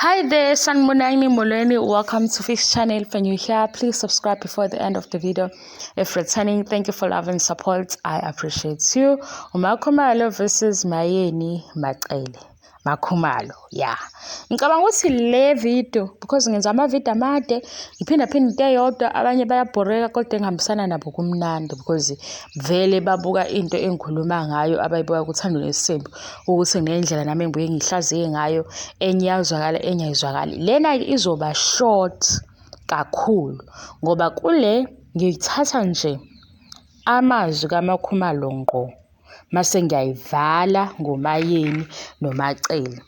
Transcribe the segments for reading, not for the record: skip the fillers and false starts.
Hi there, Sanibonani Molweni. Welcome to Fish Channel. If you're new here, please subscribe before the end of the video. If returning, thank you for love and support. I appreciate you. UMakhumalo versus Mayeni Macele. Makhumalo, yeah. Ngicabanga ukuthi le video because ngenza ama-video amade, ngiphinda phinde into eyodwa, abanye bayabhoreka, kodwa engihambisana nabo kumnandi because vele babuka into engikhuluma ngayo abayibuka kuThando Nesithembu, ukuthi ngendlela nami engibuye ngihlaziye ngayo, enye iyazwakala, enye ayizwakali. Lena-ke izoba short kakhulu ngoba kule ngiyithatha nje amazwi kaMakhumalo ngqo, mase ngiyayivala ngoMayeni noMacele.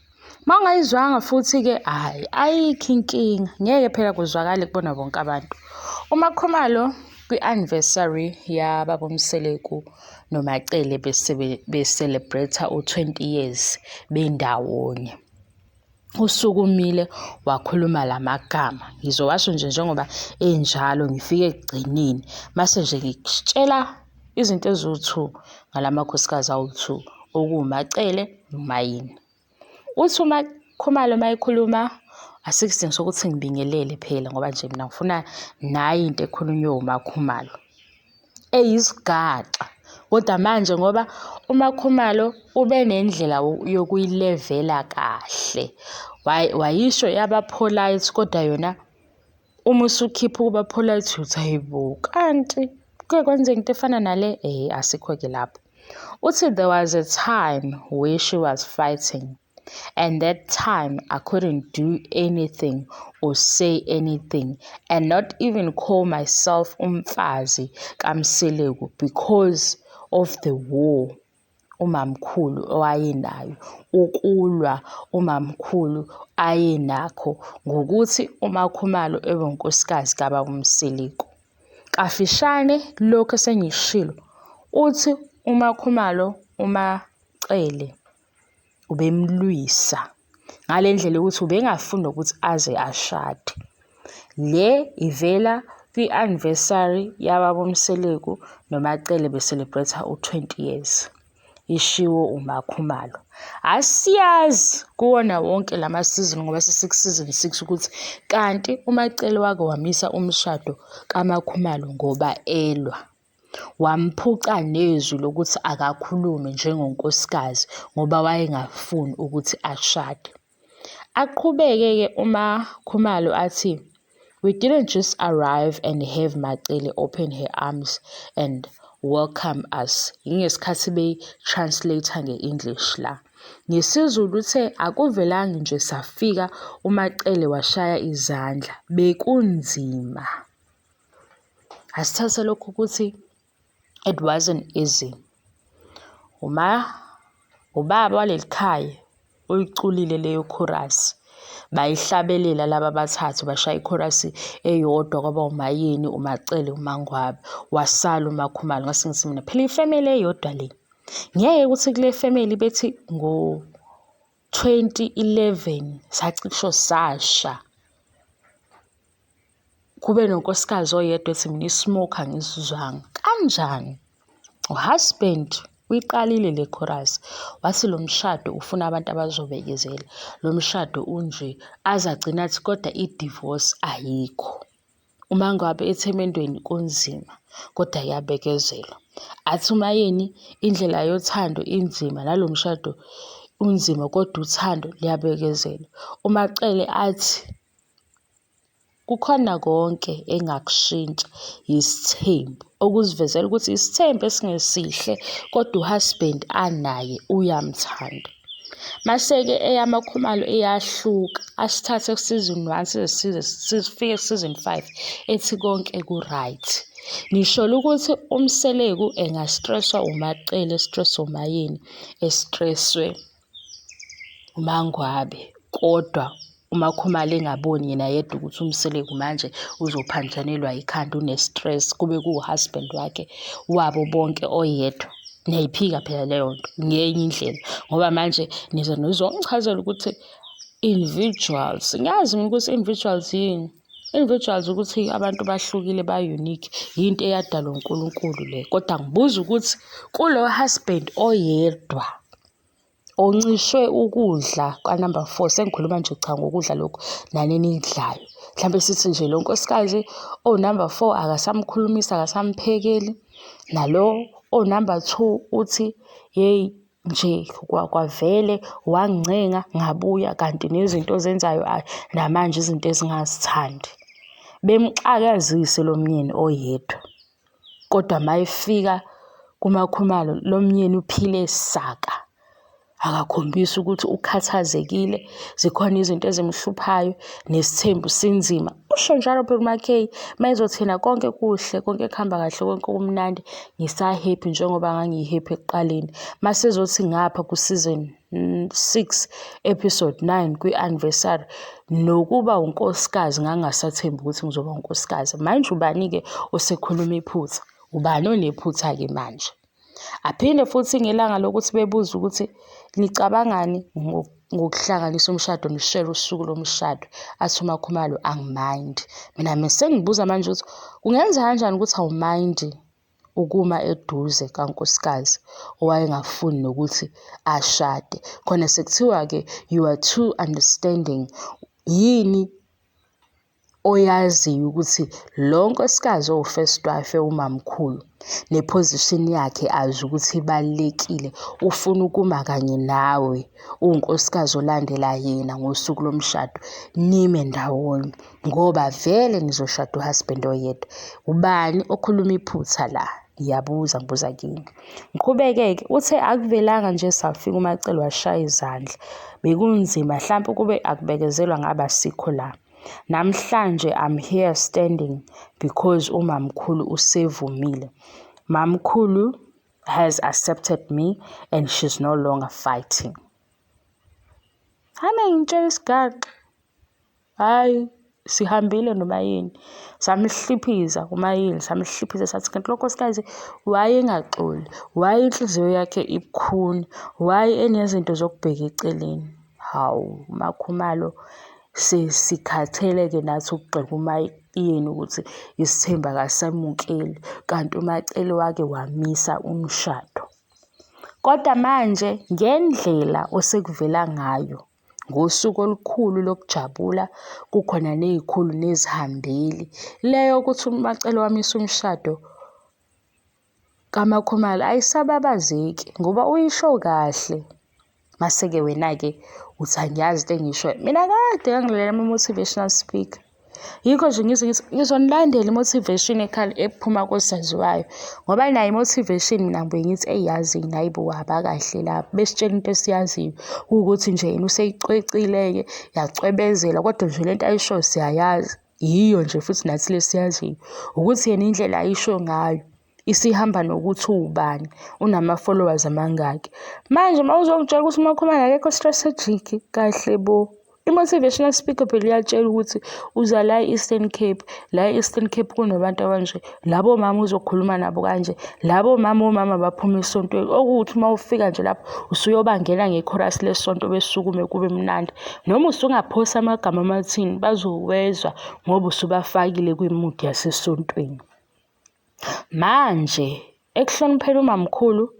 Uma ungayizwanga futhi-ke, hhayi, ayikho inkinga, ngeke phela kuzwakale kubona bonke abantu. UMakhumalo kwi-anniversary yababa uMseleku noMacele be-celebrate u-20 years bendawonye, usukumile wakhuluma la magama. Ngizowasho nje njengoba enjalo, ngifike ekugcineni mase nje ngikutshela izinto eziwu-2 ngalamakhosikazi awu-2, okuwuMacele noMayeni. Uthi uMakhumalo uma ekhuluma, asikho isidingo sokuthi ngibingelele phela ngoba nje mina ngifuna nayi into ekhulunywe uMakhumalo eyisigaxa. Kodwa manje ngoba uMakhumalo ube nendlela yokuyilevela kahle, wayisho yaba polite, kodwa yona uma usukhipha ukuba polite uthi hayibo, kanti kuke kwenzeka into efana nale? Asikho-ke lapho. Uthi there was a time where she was fighting, and that time I couldn't do anything or say anything and not even call myself umfazi kaMseleku because of the war umamkhulu owayenayo, ukulwa umamkhulu ayenakho ngokuthi uMakhumalo ebe unkosikazi kababa uMseleku. Kafishane lokhu esengikushilo, uthi uMakhumalo uMacele ubemlwisa ngale ndlela yokuthi ubengafuni nokuthi aze ashade. Le ivela kwi-anniversary yababa uMseleku noMacele be-celebrate u-20 years. Ishiwo uMakhumalo. Asiyazi kuwona wonke lama season ngoba sesiku-season 6 ukuthi kanti uMacele wake wamisa umshado kaMakhumalo ngoba elwa. Wamphuca nezwi lokuthi akakhulume njengonkosikazi ngoba wayengafuni ukuthi ashade. Aqhubeke-ke uMakhumalo athi, we didn't just arrive and have Macele open her arms and welcome us. Yingesikhathi beyi-translate nge-English la. NgesiZulu uthe akuvelanga nje safika uMacele washaya izandla, bekunzima. Asithathe lokhu ukuthi it wasn't easy. Uma ubaba waleli khaya uyiculile leyo chorus, bayihlabelela laba abathathu, bashaya i-chorus eyodwa, kwaba uMayeni, uMacele, uMangwabe, wasala uMakhumalo. Ngase ngithi mina phela i-family eyodwa le, ngeke ukuthi kule family bethi ngo-2011 sacisho sasha, kube nonkosikazi oyedwa ethi mina i-smoke angisizwanga. Kanjani? U-husband uyiqalile le chorus, wathi lo mshado ufuna abantu abazobekezela, lo mshado unje, aze agcine athi kodwa i-divorce ayikho. Uma ngabe ethi emendweni kunzima kodwa kuyabekezelwa. Athi uMayeni indlela yothando inzima, nalo mshado unzima kodwa uthando luyabekezela. UMacele athi kukhona konke engakushintsha yisithembu, okuzivezela ukuthi isithembu esingesihle kodwa u-husband anaye uyamthanda. Mase-ke eyaMakhumalo iyahluka, asithathe ku-season 1 size sifike ku-season 5 ethi konke ku-right. Ngisholo ukuthi uMseleku enga-stress-wa uMacele, e-stress-we uMayeni, e-stress-we uMangwabe, kodwa uMakhumalo engaboni yena yedwa ukuthi uMseleku manje uzophanjanelwa ikhanda, une-stress, kube kuwu-husband wakhe wabo bonke oyedwa. Niyayiphika phela leyo nto ngenye indlela ngoba manje nize nizongichazela ukuthi individuals, ngiyazi mina ukuthi individuals yini. Individuals ukuthi abantu bahlukile, ba-unique, yinto eyadalwa uNkulunkulu le. Kodwa ngibuza ukuthi kulo husband oyedwa Oncishwe ukudla kwa-number four, sengikhuluma nje cha ngokudla lokhu nani enikudlayo. Mhlampe sithi nje lo nkosikazi owu-number four akasamkhulumisi, akasamphekeli, nalo owu-number two uthi yeyi nje kwavele wangincenga ngabuya kanti nezinto ozenzayo namanje izinto ezingazithandi. Bemxakazise lo myeni oyedwa. Kodwa mayefika kuMakhumalo lo myeni uphile saka. Akakhombisi ukuthi ukhathazekile, zikhona izinto ezimhluphayo, nesithembu sinzima. Usho njalo phela uMaKay mayezothi yena konke kuhle, konke kuhamba kahle, konke kumnandi, ngisa-happy njengoba ngangi-happy ekuqaleni. Masezothi ngapha ku-season 6 episode 9 kwi-anniversary nokuba unkosikazi ngangingasathembi ukuthi ngizoba unkosikazi. Manje ubani-ke osekhuluma iphutha? Ubani onephutha-ke manje? Aphinde futhi ngelanga lokuthi bebuze ukuthi nicabangani ngokuhlanganisa umshado nishere usuku lomshado, athi uMakhumalo angi-mind-i. Mina sengibuza manje ukuthi kungenza kanjani ukuthi awu-mind-i ukuma eduze kankosikazi owayengafuni nokuthi ashade. Khona sekuthiwa-ke you are too understanding. Yini oyaziyo ukuthi lo nkosikazi owu-first wife ewumamkhulu ne-position yakhe azi ukuthi ibalulekile, ufuna ukuma kanye nawe uwunkosikazi olandela yena ngosuku lomshado, nime ndawonye ngoba vele nizoshada u-husband oyedwa. Ubani okhuluma iphutha la? Ngiyabuza, ngibuza kini. Ngiqhubeke-ke, uthe akuvelanga nje safika uMaCele washaya izandla. Bekunzima hlampe ukube akubekezelwa ngabe asikho la. Namhlanje I'm here standing because umamkhulu usevumile. Mamkhulu has accepted me and she's no longer fighting. Hame ngitshela isigaxa. Hhayi, sihambile noMayeni, samhliphiza uMayeni, samhliphiza sathi kanti lo nkosikazi wayengaxoli, why inhliziyo yakhe ibukhuni, why enezinto zokubheka eceleni. Hawu, uMaKhumalo sesikhathele-ke nathi ukugxeka uMayeni ukuthi isithembu akasamukeli, kanti uMaCele wake wamisa umshado. Kodwa manje ngendlela osekuvela ngayo ngosuku olukhulu lokujabula kukhona ney'khulu nezihambeli, le yokuthi uMaCele wamisa umshado kaMakhumalo ayisababazeki ngoba uyisho kahle. Mase-ke wena-ke uthi angiyazi into engiyishoyo. Mina kade ngangilalela ama-motivational speaker. Yikho nje ngize ngithi ngizonilandela i-motivation ekhala ephuma kosaziwayo ngoba nayo i-motivation mina ngibuye ngithi eyi yazini hhayi bo abakahle laba besitshela into esiyaziyo kuwukuthi nje yena useyicwecile-ke yacwebezela kodwa nje lento ayishoyo siyayazi yiyo nje futhi nathi lesiyaziyo ukuthi yena indlela ayisho ngayo isihamba nokuthi uwubani unama-followers amangaki manje uma uzongitshela ukuthi uMakhumalo akekho strategic kahle bo. I-motivational speaker phela iyatshela ukuthi uza la e-Eastern Cape, la e-Eastern Cape kunabantu abanje, labo mama uzokhuluma nabo kanje, labo mama omama baphuma esontweni. Okuwukuthi uma ufika nje lapho usuyobangena ngekhorasi lesonto besukume kube mnandi. Noma usungaphosa amagama amathini bazowezwa ngoba usubafakile kwimudi yasesontweni. Manje ekuhlonipheni umamkhulu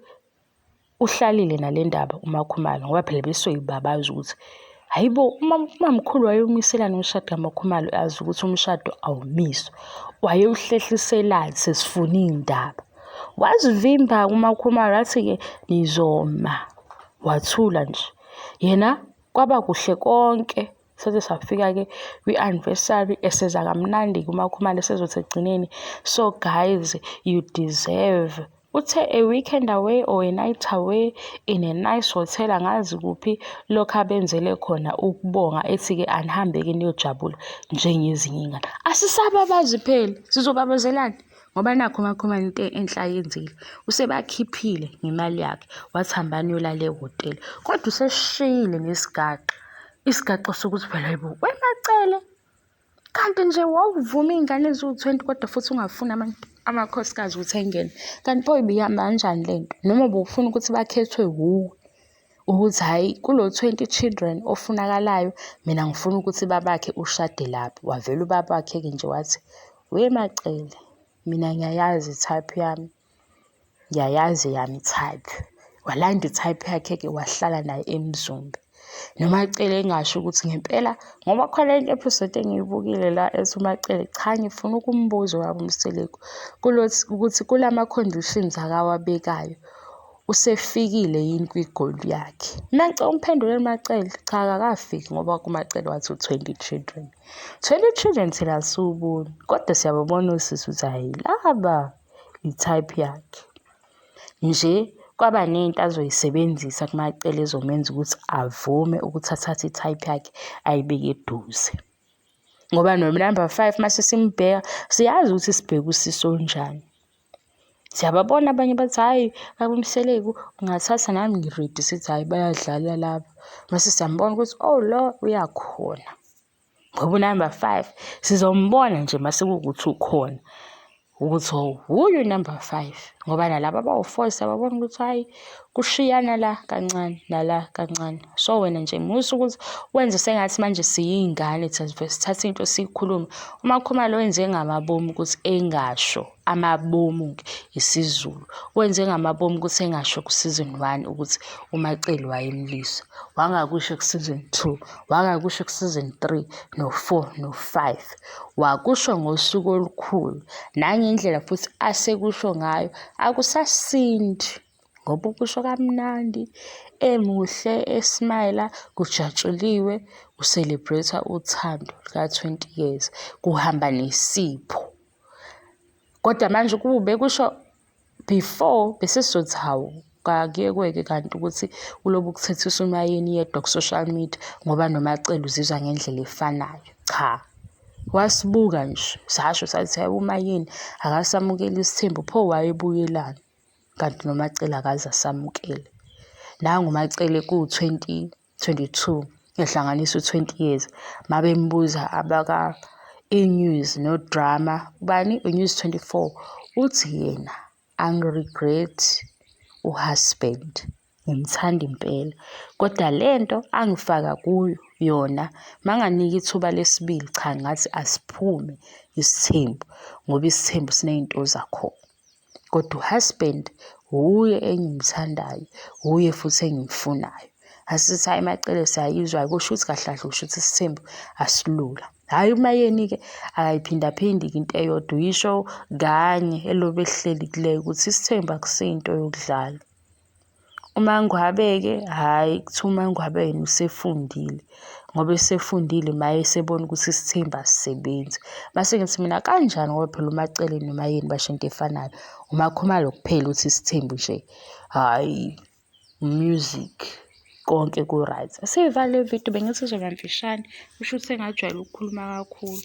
uhlalile nale ndaba uMakhumalo ngoba phela besoyibabaza ukuthi hhayi bo umamkhulu wayewumiselani umshado kaMakhumalo azi ukuthi umshado awumiswa. Wayewuhlehliselani sesifuna iy'ndaba. Wazivimba-ke uMakhumalo wathi-ke nizoma, wathula nje. Yena kwaba kuhle konke Saze safika-ke kwi-anniversary eseza kamnandi-ke uMakhumalo esezothi ekugcineni, so guys you deserve uthe a weekend away or a night away in a nice hotel angazi kuphi lokhu abenzele khona ukubonga ethi-ke anihambe-ke niyojabula njengezinye iy'ngane. Asisababazi phela sizobabazelani ngoba nakhu uMakhumalo into enhle ayenzile usebakhiphile ngemali yakhe wathi hambani niyolala ehhotela kodwa usesishiyile nesigaxa. Isigaxa sokuthi phela hayibo wemacele kanti nje wawuvuma iy'ngane eziwu-twenty kodwa futhi ungafuni amakhosikazi ukuthi engene. Kanti pho ibihamba kanjani le nto? Noma bowufuna ukuthi bakhethwe wuwe ukuthi hhayi kulo 20 children ofunakalayo mina ngifuna ukuthi babakhe ushade lapho. Wavele ubabakhe-ke nje wathi, weMaCele mina ngiyayazi i-type yami. Ngiyayazi eyami i-type. Walanda i-type yakhe-ke wahlala naye eMzumbe. NoMaCele engasho ukuthi ngempela ngoba khona enye episode engiyibukile la ethi uMaCele cha ngifuna ukumbuza ubaba uMseleku ukuthi kulama-conditions akawabekayo usefikile yini kwi-goal yakhe. Mina ngicela umphendulele uMaCele, cha akakafiki ngoba kuMaCele wathi u-20 children. 20 children thina asiwuboni kodwa siyababona osisi ukuthi hhayi laba i-type yakhe. Nje kwaba nento azoyisebenzisa kuMaCele ezomenza ukuthi avume ukuthi athathe i-type yakhe ayibeke eduze. Ngoba no-number 5 mase simbheka siyazi ukuthi sibheke usisi onjani. Siyababona abanye bathi hhayi baba uMseleku ungathatha nami ngi-ready sithi hhayi bayadlala laba. Mase siyambona ukuthi oh lo uyakhona. Ngoba unumber 5 sizombona nje mase kuwukuthi ukhona ukuthi wuye unumber 5 ngoba nalaba abawu-4 siyababona ukuthi hhayi kushiyana la kancane nala kancane. So wena nje musa ukuthi wenze sengathi manje siyiy'ngane thina sithathe into siyikhulume. UMaKhumalo wenze ngamabomu ukuthi engasho amabomu-ke isiZulu. Wenze ngamabomu ukuthi engasho ku-season 1 ukuthi uMaCele wayemlisa. Wangakusho ku-season 2, wangakusho ku-season 3, no-4, no-5. Wakusho ngosuku olukhulu nangendlela futhi asekusho ngayo akusasindi ngoba ukusho kamnandi, emuhle, esmayila, kujatshuliwe, ku-celebrate-wa uthando luka-20 years, kuhamba nesipho. Kodwa manje ukube ubekusho before bese sizothi hawu kakuyekweke kanti ukuthi ulobu kuthethisa uMaYeni yedwa ku-social media ngoba noMaCele uzizwa ngendlela efanayo. Cha, wasibuka nje sasho sathi hayi uMaYeni akasamukeli isithembu pho wayebuyelani kanti noMaCele akaze asamukele. Nangu uMaCele ku-2022 ehlanganisa u-20 years mabembuza abaka e-news no-drama ubani u-News 24 uthi yena angi-regret u-husband ngimthanda impela kodwa lento angifaka kuyo yona manganika ithuba lesibili cha ngathi asiphume isithembu ngoba isithembu siney'nto zakhona. Kodwa u-husband wuye engimthandayo, wuye futhi engimfunayo. Asithi hhayi MaCele siyayizwa-ke kusho ukuthi kahle kahle kusho ukuthi isithembu asilula. Hhayi uMaYeni-ke akayiphindaphindi-ke into eyodwa uyisho kanye elobe ehleli kuleyo ukuthi isithembu akusiyinto yokudlala. UMaNgwabe-ke hhayi kuthiwa uMaNgwabe yena usefundile ngoba esefundile maye esebona ukuthi isithembu asisebenzi. Mase ngithi mina kanjani ngoba phela uMaCele noMaYeni basho into efanayo. UMaKhumalo kuphela uthi isithembu nje hhayi music konke ku-right. Asiyivale le video bengithi izoba mfishane kusho ukuthi sengajwayela ukukhuluma kakhulu.